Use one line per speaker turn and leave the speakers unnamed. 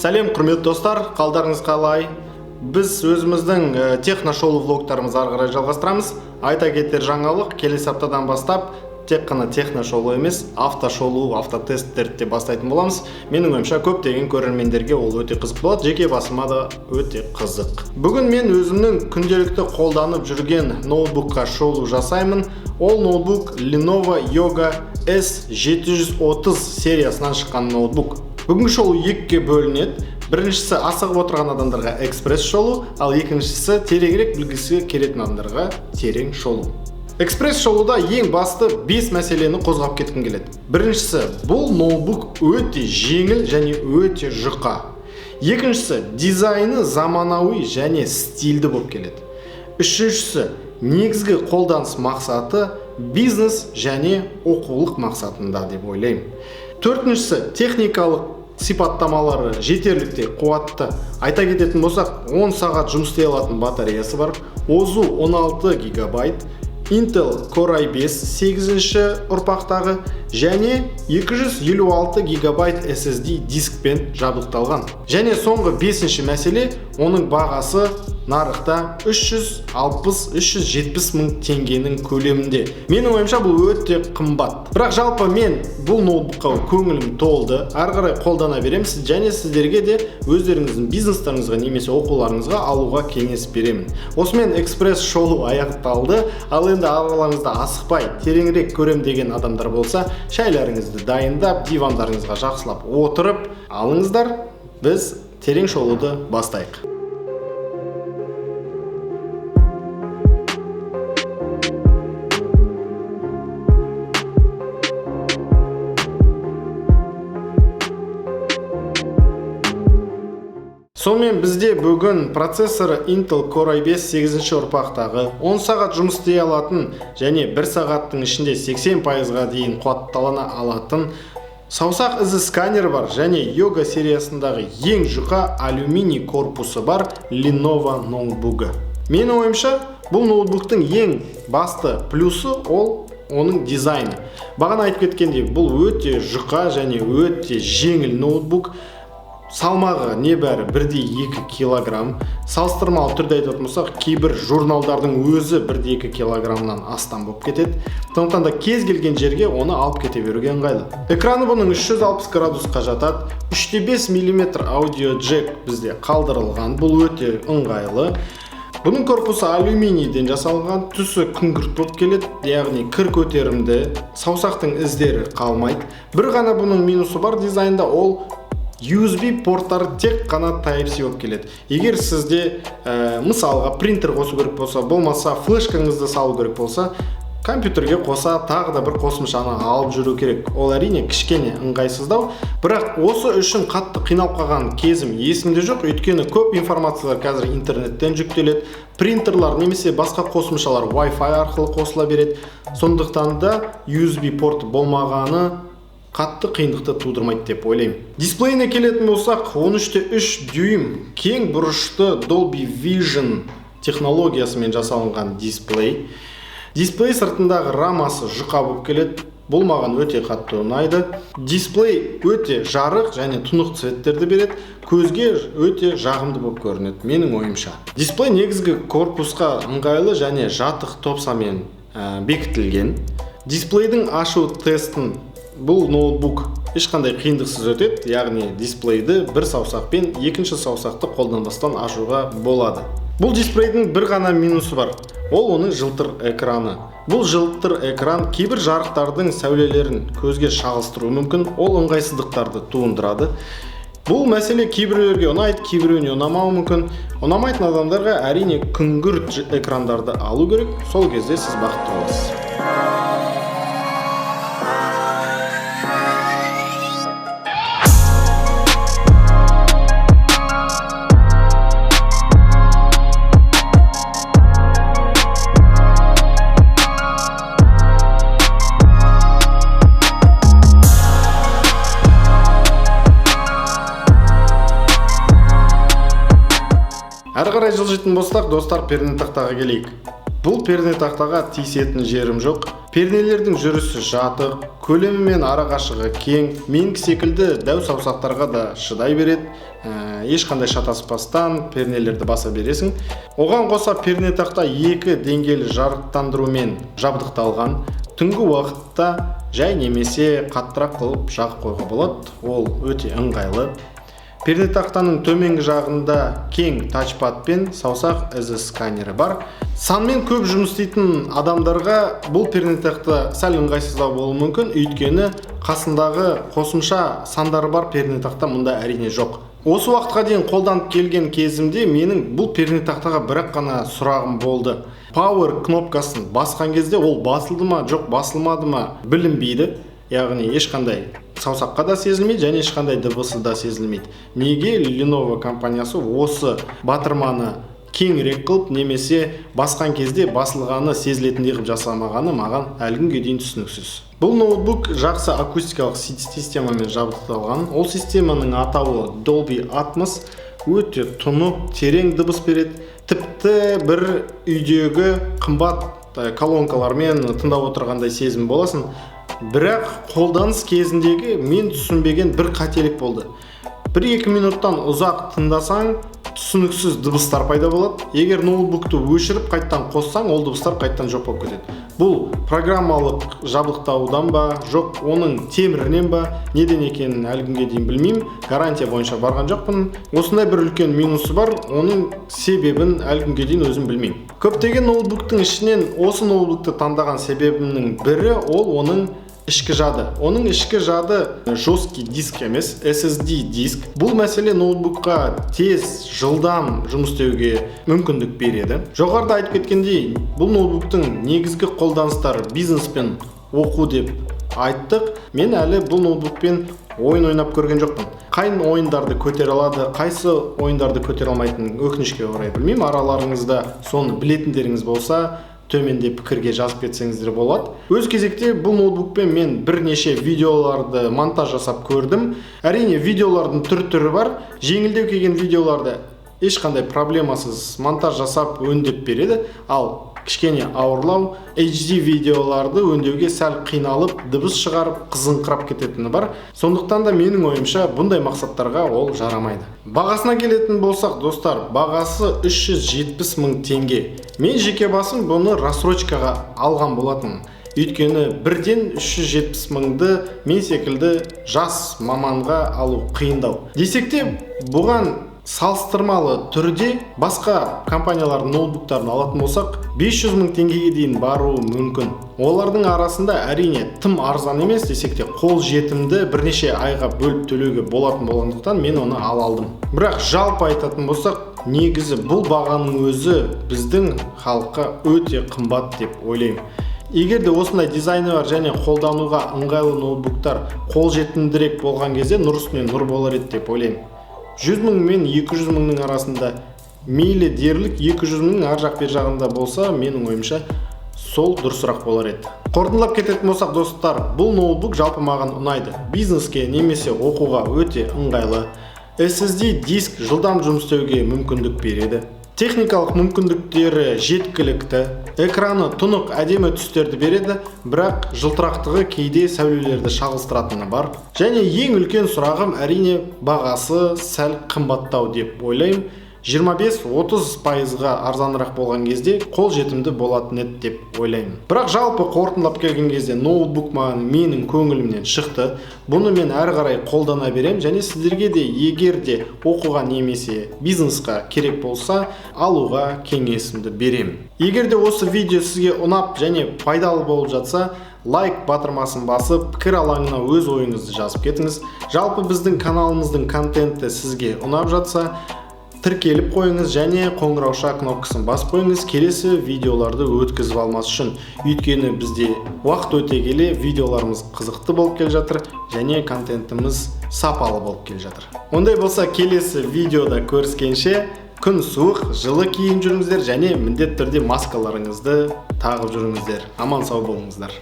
Сәлем, құрметті достар, қалдарыңыз қалай? Біз өзіміздің техношолу влогтарымызды ары қарай жалғастырамыз. Айта кетер жаңалық, келесі аптадан бастап тек қана техношолу емес, автошолу, автотесттерді де бастайтын боламыз. Менің ойымша, көптеген көрермендерге ол өте қызық болады, жеке басыма да өте қызық. Бүгін мен өзімнің күнделікті қолданып жүрген ноутбукқа шолу жасаймын. Ол ноутбук Lenovo Yoga S730 сериясынан шыққан ноутбук. Бүгінгі шолу екіге бөлінеді. Біріншісі асығып отырған адамдарға экспресс шолу, ал екіншісі тереңірек білгісі келетін адамдарға терең шолу. Экспресс шолуда ең басты 5 мәселені қозғап кеткім келеді. Біріншісі, бұл ноутбук өте жеңіл және өте жұқа. Екіншісі, дизайны заманауи және стильді болып келеді. Үшіншісі, негізгі қолданыс мақсаты бизнес және оқулық мақсатында деп ойлаймын. Төртіншісі, техникалық сипаттамалары жетерліктей қуатты. Айта кететін болсақ, 10 сағат жұмыс істей алатын батареясы бар, ОЗУ 16 гигабайт, Intel Core i5 8-ші ұрпақтағы және 256 гигабайт SSD дискпен жабдықталған. Және соңғы бесінші мәселе, оның бағасы нарықта 360-370 мың теңгенің көлемінде. Менің ойымша, бұл өте қымбат. Бірақ жалпы мен бұл ноутбукқа көңілім толды. Ары қарай қолдана беремін және сіздерге де өздеріңіздің бизнестарыңызға немесе оқуларыңызға алуға кеңес беремін. Осымен экспресс шолу аяқталды. Ал енді араларыңызда асықпай тереңірек көрем деген адамдар болса, шайларыңызды дайындап, дивандарыңызға жақсылап отырып алыңыздар. Біз терең шолуды бастайық. Сонымен, бізде бүгін процессоры Intel Core i5 8-ші ұрпақтағы, 10 сағат жұмыс істей алатын және 1 сағаттың ішінде 80%-ға дейін қуатталана алатын, саусақ ізі сканері бар және Yoga сериясындағы ең жұқа алюминий корпусы бар Lenovo ноутбугы. Менің ойымша, бұл ноутбуктың ең басты плюсы ол оның дизайны. Бағана айтып кеткендей, бұл өте жұқа және өте жеңіл ноутбук. Салмағы небәрі 1,2 килограмм. Салыстырмалы түрде айтатын болсақ, кейбір журналдардың өзі 1,2 килограммнан астам болып кетеді. Сондықтан да кез келген жерге оны алып кете беруге ыңғайлы. Экраны бұның 360 градусқа жатады. 3,5 миллиметр аудио джек бізде қалдырылған. Бұл өте ыңғайлы. Бұның корпусы алюминийден жасалған, түсі күңгірт болып келеді, яғни кір көтерімді, саусақтың іздері қалмайды. Бір ғана бұның минусы бар дизайнда, ол USB порттары тек қана Type-C болып келеді. Егер сізде мысалға принтер қосу керек болса, болмаса флешкаңызды салу керек болса, компьютерге қоса тағы да бір қосымшаны алып жүру керек. Ол әрине кішкене ыңғайсыздау, бірақ осы үшін қатты қиналып қалған кезім есімде жоқ, өйткені көп информациялар қазір интернеттен жүктеледі, принтерлар немесе басқа қосымшалар Wi-Fi арқылы қосыла береді. Сондықтан да USB порты болмағаны қатты қиындықты тудырмайды деп ойлаймын. Дисплейіне келетін болсақ, 13,3 дюйм кең бұрышты Dolby Vision технологиясымен жасалынған дисплей. Дисплей сыртындағы рамасы жұқа болып келеді. Бұл маған өте қатты ұнайды. Дисплей өте жарық және тұнық цветтерді береді. Көзге өте жағымды болып көрінеді, менің ойымша. Дисплей негізгі корпусқа ыңғайлы және жатық топсамен бекітілген. Дисплейдің ашу тестін бұл ноутбук ешқандай қиындықсыз өтеді, яғни дисплейді бір саусақпен екінші саусақты қолданбастан ашуға болады. Бұл дисплейдің бір ғана минусы бар, ол оның жылтыр экраны. Бұл жылтыр экран кейбір жарықтардың сәулелерін көзге шағылыстыруы мүмкін, ол ыңғайсыздықтарды туындырады. Бұл мәселе кейбіреулерге ұнайды, кейбіреуіне ұнамауы мүмкін. Ұнамайтын адамдарға әрине күңгірт экрандарды алу керек, сол кезде сіз бақытты боласыз. Әрі қарай жылжитын болсақ, достар, пернетақтаға келейік. Бұл пернетақтаға тиісетін жерім жоқ. Пернелердің жүрісі жатық, көлемі мен арақашығы кең, менікі секілді дәу саусақтарға да шыдай береді. Ешқандай шатаспастан пернелерді баса бересің. Оған қоса пернетақта екі деңгейлі жарықтандырумен жабдықталған. Түнгі уақытта жай немесе қаттырақ қылып жағып қоюға болады. Ол өте ыңғайлы. Пернетақтаның төменгі жағында кең тачпад пен саусақ ізі сканері бар. Санмен көп жұмыс істейтін адамдарға бұл пернетақта сәл ыңғайсыздау болуы мүмкін, өйткені қасындағы қосымша сандары бар пернетақта мұнда әрине жоқ. Осы уақытқа дейін қолданып келген кезімде менің бұл пернетақтаға бір-ақ қана сұрағым болды. Power кнопкасын басқан кезде ол басылды ма, жоқ басылмады ма білінбейді. Яғни ешқандай саусаққа да сезілмейді және ешқандай дыбысы да сезілмейді. Неге Lenovo компаниясы осы батырманы кеңірек қылып немесе басқан кезде басылғаны сезілетіндей қылып жасамағаны маған әлі күнге дейін түсініксіз. Бұл ноутбук жақсы акустикалық системамен жабдықталған. Ол системаның атауы Dolby Atmos, өте тұнық, терең дыбыс береді. Тіпті бір үйдегі қымбат колонкалармен тыңдап отырғандай сезім боласың. Бірақ қолданыс кезіндегі мен түсінбеген бір қателік болды. 1-2 минуттан ұзақ тыңдасаң, түсініксіз дыбыстар пайда болады. Егер ноутбукты өшіріп қайттан қоссаң, ол дыбыстар қайттан жоқ болып кетеді. Бұл программалық жабдықтаудан ба, жоқ оның темірінен ба, неден екенін әлі күнге дейін білмеймін. Гарантия бойынша барған жоқпын. Осындай бір үлкен минусы бар, оның себебін әлі күнге дейін өзім білмеймін. Көптеген ноутбуктың ішінен осы ноутбукты таңдаған себебімнің бірі ол оның ішкі жады. Оның ішкі жады жесткий диск емес, SSD диск. Бұл мәселе ноутбукқа тез, жылдам жұмыс істеуге мүмкіндік береді. Жоғарыда айтып кеткендей, бұл ноутбуктың негізгі қолданыстары бизнес пен оқу деп айттық. Мен әлі бұл ноутбукпен ойын ойнап көрген жоқпын. Қай ойындарды көтере алады, қайсы ойындарды көтере алмайтынын өкінішке орай білмеймін. Араларыңызда соны білетіндеріңіз болса, төменде пікірге жазып кетсеңіздер болады. Өз кезекте бұл ноутбукпен мен бірнеше видеоларды монтаж жасап көрдім. Әрине, видеолардың түр-түрі бар. Жеңілдеу келген видеоларды ешқандай проблемасыз монтаж жасап өңдеп береді. Ал кішкене ауырлау HD видеоларды өңдеуге сәл қиналып, дыбыс шығарып, қызыңқырап кететіні бар. Сондықтан да менің ойымша бұндай мақсаттарға ол жарамайды. Бағасына келетін болсақ, достар, бағасы 370 мың теңге. Мен жеке басым бұны рассрочкаға алған болатынмын. Өйткені бірден 370 мыңды мен секілді жас маманға алу қиындау. Десек те, бұған салыстырмалы түрде басқа компаниялардың ноутбуктарын алатын болсақ, 500 мың теңгеге дейін баруы мүмкін. Олардың арасында әрине тым арзан емес десек те, қол жетімді бірнеше айға бөліп төлеуге болатын болғандықтан мен оны ала алдым. Бірақ жалпы айтатын болсақ, негізі бұл бағаның өзі біздің халыққа өте қымбат деп ойлаймын. Егер де осындай дизайны бар және қолдануға ыңғайлы ноутбуктар қолжетімдірек болған кезде нұр үстіне нұр болар еді деп ойлаймын. 100 мың мен 200 мыңның арасында, мейлі дерлік 200 мыңның ар жақ бер жағында болса, менің ойымша сол дұрысырақ болар еді. Қорытындылап кететін болсақ, достар, бұл ноутбук жалпы маған ұнайды. Бизнеске немесе оқуға өте ыңғайлы. SSD диск жылдам жұмыс істеуге мүмкіндік береді. Техникалық мүмкіндіктері жеткілікті. Экраны тұнық, әдемі түстерді береді, бірақ жылтырақтығы кейде сәулелерді шағылыстыратыны бар. Және ең үлкен сұрағым әрине бағасы сәл қымбаттау деп ойлаймын. 25-30 пайызға арзанырақ болған кезде қол жетімді болатын еді деп ойлаймын. Бірақ жалпы қорытындылап келген кезде ноутбук маған менің көңілімнен шықты. Бұны мен әрі қарай қолдана беремін және сіздерге де егер де оқуға немесе бизнесқа керек болса алуға кеңесімді беремін. Егер де осы видео сізге ұнап және пайдалы болып жатса, лайк батырмасын басып, пікір алаңына өз ойыңызды жазып кетіңіз. Жалпы біздің каналымыздың контенті сізге ұнап жатса, тіркеліп қойыңыз және қоңырауша кнопкасын басып қойыңыз келесі видеоларды өткізіп алмас үшін. Өйткені бізде уақыт өте келе видеоларымыз қызықты болып келе жатыр және контентіміз сапалы болып келе жатыр. Ондай болса келесі видеода көріскенше, күн суық, жылы киім жүріңіздер және міндетті түрде маскаларыңызды тағып жүріңіздер. Аман сау болыңыздар.